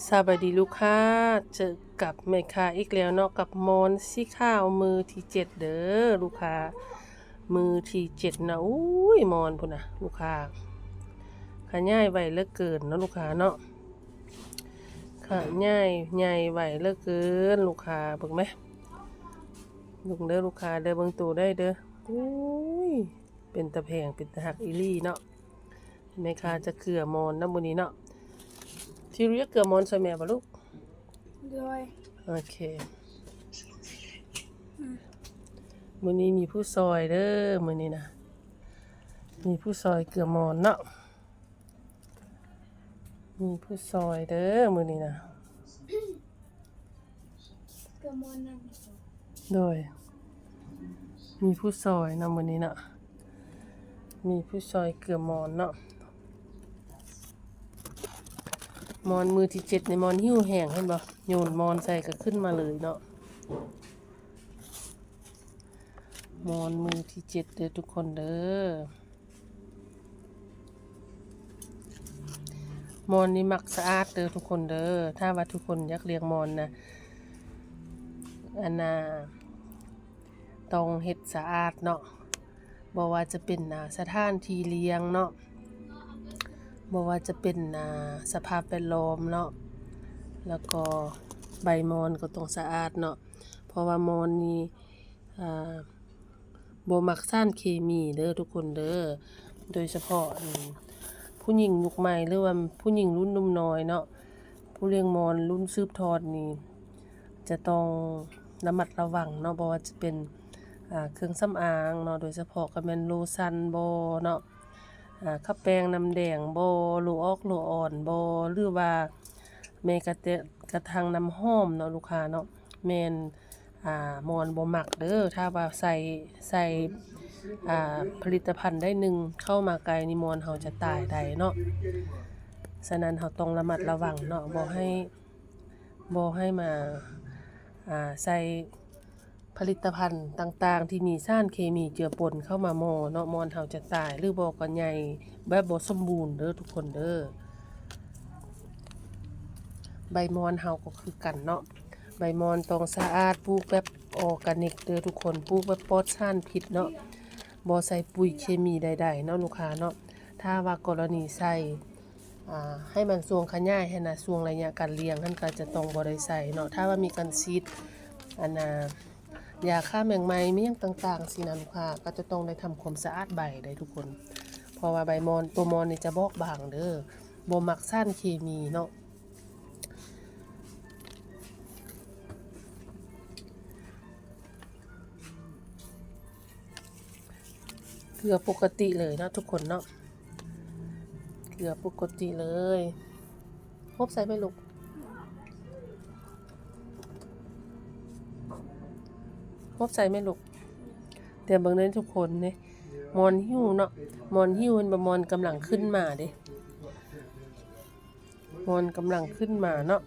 ສະບາຍດີລູກຄ້າ, ເຈີກັບແມ່ຄ້າອີກແລ້ວເນາະ ກັບໝອນສີຂາວມືທີເຈັດເດີລູກຄ້າ. ມືທີເຈັດນະ ອຸ້ຍ ໝອນພຸ້ນນະລູກຄ້າ, ຂະຫຍາຍໄວເຫຼືອເກີນເນາະລູກຄ້າເນາະ, ຂະຫຍາຍໃຫຍ່ໄວເຫຼືອເກີນລູກຄ້າ. ເບິ່ງແມ ເບິ່ງເດີລູກຄ້າເດີ, ເບິ່ງໂຕໄດ້ເດີ. ອຸ້ຍ ເປັນຕາແພງ ເປັນຕາຮັກອີ່ຫຼີເນາະ. ແມ່ຄ້າຈະເກືອໝອນນຳມື້ນີ້ເນາະ. ທີເຣຍເກືອໝອນຊ່ອຍແມ່ບໍ່ລູກ? ໂດຍ. ໂອເຄ. ອືມ ມື້ນີ້ມີຜູ້ຊ່ອຍເດີ ມື້ນີ້ນະ ມີຜູ້ຊ່ອຍເກືອໝອນເນາະ, ມີຜູ້ຊ່ອຍເດີມື້ນີ້ນະ. ໂດຍ ມີຜູ້ຊ່ອຍເນາະມື້ນີ້ເນາະ, ມີຜູ້ຊ່ອຍເກືອໝອນເນາະ. ໝອນມືທີເຈັດນີ້ ໝອນຫິ້ວແຮງ ເຫັນບໍ່? ໂຍນໝອນໃສ່ກໍຂຶ້ນມາເລີຍເນາະ. ໝອນມືທີເຈັດເດີທຸກຄົນເດີ. ໝອນນີ້ມັກສະອາດເດີທຸກຄົນເດີ. ຖ້າວ່າທຸກຄົນຢາກລ້ຽງໝອນນະ ອັນນ່າ ຕ້ອງເຮັດສະອາດເນາະ, ບໍ່ວ່າຈະເປັນ ອ່າ ສະຖານທີ່ລ້ຽງເນາະ, ບໍ່ວ່າຈະເປັນ ອ່າ ສະພາບແວດລ້ອມເນາະ, ແລ້ວກໍໃບໝອນກໍຕ້ອງສະອາດເນາະ, ເພາະວ່າໝອນນີ້ ອ່າ ບໍ່ມັກສານເຄມີເດີທຸກຄົນເດີ. ໂດຍສະເພາະ ອືມ ຜູ້ຍິງຍຸກໃໝ່ ຫຼືວ່າຜູ້ຍິງລຸ້ນໜຸ່ມນ້ອຍເນາະ, ຜູ້ລ້ຽງມອນລຸ້ນສືບທອດນີ້ ຈະຕ້ອງລະມັດລະວັງເນາະ, ບໍ່ວ່າຈະເປັນ ອ່າ ເຄື່ອງສຳອາງເນາະ, ໂດຍສະເພາະກໍແມ່ນໂລຊັນບໍເນາະ, ອ່າ ຄາແປ້ງນ້ຳແດງບໍ, ໂລອອກໂລອ່ອນບໍ ຫຼືວ່າແມ້ກະແຕ່ ກະທັ່ງນ້ຳຫອມເນາະລູກຄ້າເນາະ, ແມ່ນ ອ່າ ໝອນບໍ່ມັກເດີ. ຖ້າວ່າໃສ່ ໃສ່ ອ່າ ຜະລິດຕະພັນໃດໜຶ່ງເຂົ້າມາໃກ້ນີ້ ໝອນເຮົາຈະຕາຍໄດ້ເນາະ. ສະນັ້ນເຮົາຕ້ອງລະມັດລະວັງເນາະ, ບໍ່ໃຫ້ ບໍ່ໃຫ້ມາ ອ່າ ໃສ່ ຜະລິດຕະພັນຕ່າງໆທີ່ມີສານເຄມີເຈືອປົນເຂົ້າມາໝໍເນາະ, ໝອນເຮົາຈະຕາຍ ຫຼືບໍ່ກໍໃຫຍ່ແບບບໍ່ສົມບູນເດີທຸກຄົນເດີ. ໃບໝອນເຮົາກໍຄືກັນເນາະ, ໃບໝອນຕ້ອງສະອາດ, ປູກແບບອໍການິກເດີທຸກຄົນ, ປູກແບບປອດສານພິດເນາະ, ບໍ່ໃສ່ປຸ໋ຍເຄມີໃດໆເນາະລູກຄ້າເນາະ. ຖ້າວ່າກໍລະນີໃສ່ ອ່າ ໃຫ້ມັນຊ່ວງຂະຫຍາຍຫັ້ນນະ, ຊ່ວງໄລຍະການລ້ຽງຫັ້ນກໍຈະຕ້ອງບໍ່ໄດ້ໃສ່ເນາະ. ຖ້າວ່າມີການສີດ ອັນນ່າ ຢາຂ້າແມງໄມ້ ມີຫຍັງຕ່າງໆຊີ້ນະ ລູກຄ້າກໍຈະຕ້ອງໄດ້ທຳຄວາມສະອາດໃບໄດ້ທຸກຄົນ, ເພາະວ່າໃບມອນ ຕົວມອນນີ້ຈະບອບບາງເດີ, ບໍ່ມັກສານເຄມີເນາະ. ເກືອປົກກະຕິເລີຍເນາະທຸກຄົນເນາະ, ເກືອປົກກະຕິເລີຍ. ຫົບໃສ່ໄປລູກ, ຫົບໃສ່ໄປລູກ. ແຕ່ເບິ່ງເດີທຸກຄົນເດ້, ມອນຫິວເນາະ, ມອນຫິວ ເຫັນບໍ່? ມອນກຳລັງຂຶ້ນມາເດ້. ມອນກຳລັງຂຶ້ນມາເນາະ.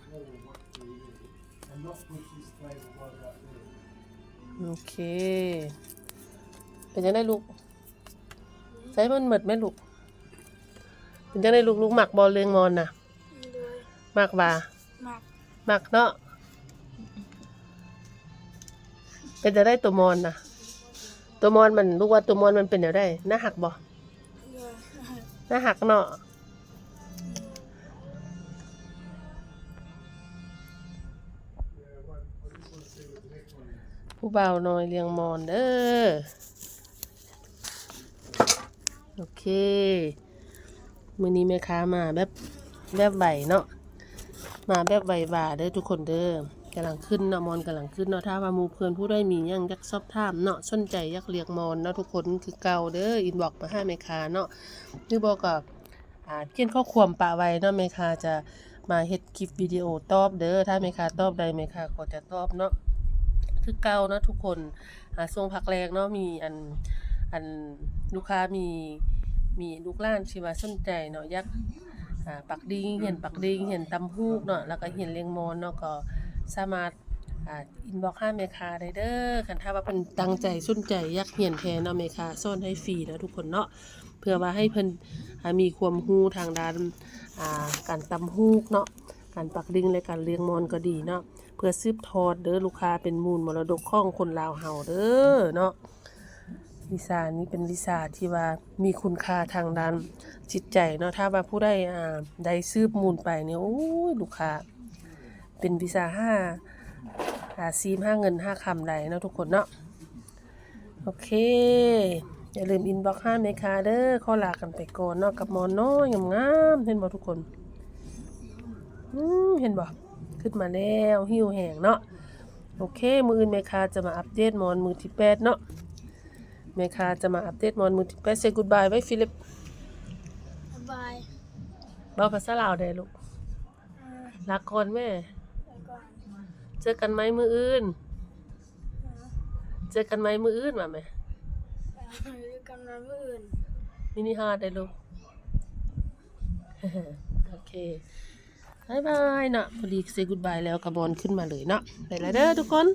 ໂອເຄ. ເປັນຈັ່ງໃດລູກ? ໃສ່ມັນໝົດແມ່ລູກ. ເປັນຈັ່ງໃດລູກ? ລູກມັກບໍ່ ລ້ຽງມອນນະ? ໂດຍ. ມັກຫວາ? ມັກ. ມັກເນາະ. ເປັນຈັ່ງໃດໂຕມອນນະ? ໂຕມອນມັນ ລູກວ່າໂຕມອນມັນເປັນແນວໃດ? ໜ້າຮັກບໍ່? ໜ້າຮັກເນາະ. ຜູ້ບ່າວນ້ອຍລ້ຽງມອນເດີ. ໂອເຄ. ມື້ນີ້ແມ່ຄ້າມາແບບ ແບບໄວເນາະ, ມາແບບໄວວາເດີທຸກຄົນເດີ. ກຳລັງຂຶ້ນເນາະ, ມອນກຳລັງຂຶ້ນເນາະ. ຖ້າວ່າໝູ່ເພື່ອນຜູ້ໃດມີຫຍັງຢາກສອບຖາມເນາະ, ສົນໃຈຢາກລ້ຽງມອນເນາະ ທຸກຄົນຄືເກົ່າເດີ, ອິນບັອກມາຫາແມ່ຄ້າເນາະ, ຫຼືບໍ່ກໍ ອ່າ ຂຽນຂໍ້ຄວາມປະໄວ້ເນາະ, ແມ່ຄ້າຈະມາເຮັດຄລິບວິດີໂອຕອບເດີ. ຖ້າແມ່ຄ້າຕອບໄດ້ ແມ່ຄ້າກໍຈະຕອບເນາະ ຄືເກົ່າເນາະທຸກຄົນ. ອ່າ ຊ່ວງພັກແລງເນາະ ມີອັນ ອັນ ລູກຄ້າມີ ມີລູກຫຼານທີ່ວ່າສົນໃຈເນາະ, ຢາກ ອ່າ ປັກດິງ ຮຽນປັກດິງ ຮຽນຕຳຫູກເນາະ, ແລ້ວກໍຮຽນລ້ຽງມອນເນາະ, ກໍສາມາດ ອ່າ ອິນບັອກຫາແມ່ຄ້າໄດ້ເດີ. ຄັນຖ້າວ່າເພິ່ນຕັ້ງໃຈສົນໃຈຢາກຮຽນແທ້ເນາະ, ແມ່ຄ້າສອນໃຫ້ຟຣີເນາະທຸກຄົນເນາະ. ເພື່ອວ່າໃຫ້ເພິ່ນ ອ່າ ມີຄວາມຮູ້ທາງດ້ານ ອ່າ ການຕຳຫູກເນາະ, ເ ການປັກລິ້ງ ແລະ ການລ້ຽງມອນກໍດີເນາະ ເພື່ອສືບທອດເດີລູກຄ້າ ເປັນມູນມໍລະດົກຂອງຄົນລາວເຮົາເດີເນາະ. ວິຊານີ້ເປັນວິຊາທີ່ວ່າມີຄຸນຄ່າທາງດ້ານຈິດໃຈເນາະ. ຖ້າວ່າຜູ້ໃດ ອ່າ ໄດ້ສືບມູນໄປນີ້ ໂອ້ຍ ລູກຄ້າ ເປັນວິຊາຫາອາຊີບ ຫາເງິນຫາຄຳໄດ້ເນາະທຸກຄົນເນາະ. ໂອເຄ ຢ່າລືມອິນບັອກຫາແມ່ຄ້າເດີ. ຂໍລາກັນໄປກ່ອນເນາະ ກັບມອນນ້ອຍງາມໆ ເຫັນບໍ່ທຸກຄົນ? ອືມ ເຫັນບໍ່? ຂຶ້ນມາແລ້ວ ຫິວແຮງເນາະ. ໂອເຄ ມື້ອື່ນແມ່ຄ້າຈະມາອັບເດດມອນມື້ທີແປດເນາະ. ແມ່ຄ້າຈະມາອັບເດດມອນມື້ທີແປດ. Say goodbye ໄວ້ Philip. ບາຍບາຍ. ເວົ້າພາສາລາວແດ່ລູກ. ເອີ ລາກ່ອນແມ່. ລາກ່ອນ. ເຈີກັນໃໝ່ມື້ອື່ນ. ເອີ ເຈີກັນໃໝ່ມື້ອື່ນວ່າແມ່. ເອີ ເຈີກັນໃໝ່ມື້ອື່ນ. ມິນິຮາດໄດ້ລູກ. ໂອເຄ ບາຍບາຍເນາະ. ພໍດີ say goodbye ແລ້ວກະມອນຂຶ້ນມາເລີຍເນາະ. ໄປລະເດີທຸກຄົນ.